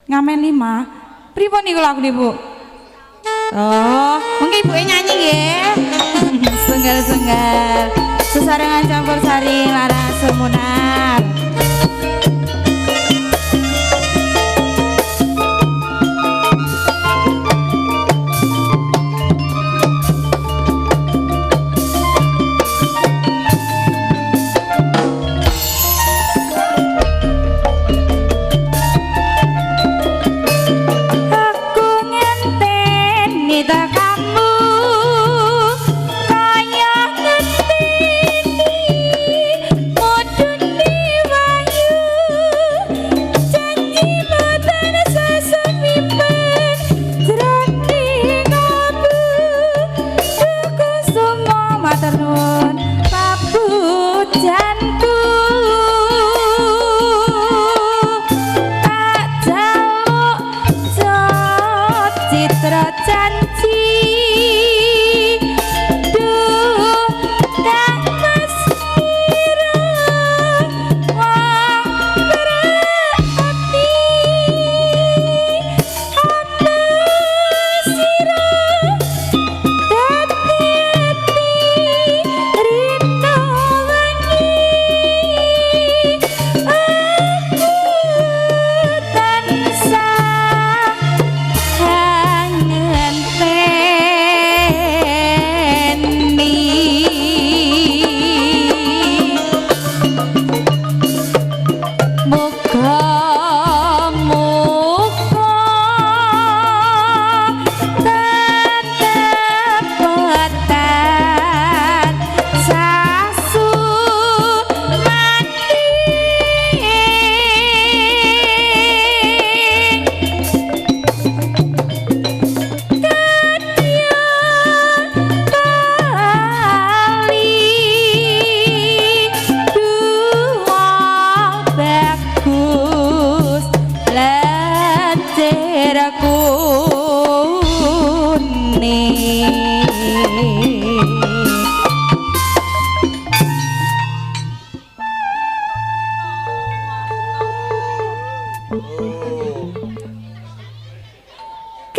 Ngamen 5. Pripun niku lagune, Bu? Oh, mungkin ibuke nyanyi nggih. Sunggal-sunggal. Sesarengan campur sari Laras Sumunar. Aku ngenteni tekamu kaya ngenteni mudune wahyu janjimu tansah sumipen jroning abu Kusuma matur nuwun papujanku tak jaluk citra janji duh tak mesira wong berati apa sira dadi ati rina wengi aku tansah ngenteni. Muga muga tetep tansah sumati Kadya kali dua bagus lencer kuning.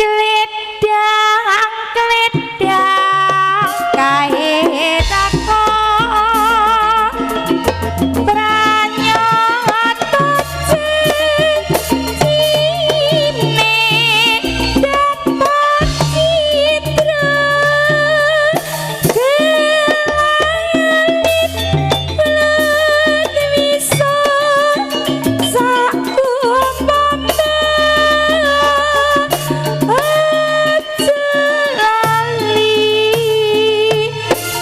Kledang kledang kae tako pranyata janjine dapat citra kelalit blet wisa saumpama aja lali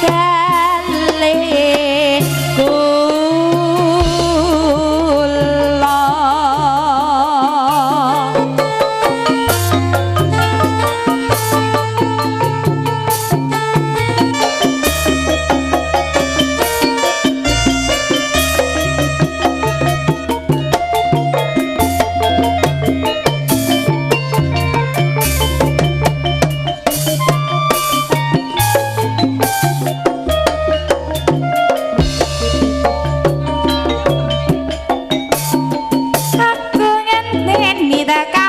kalih kula. Aku ngenteni tekamu.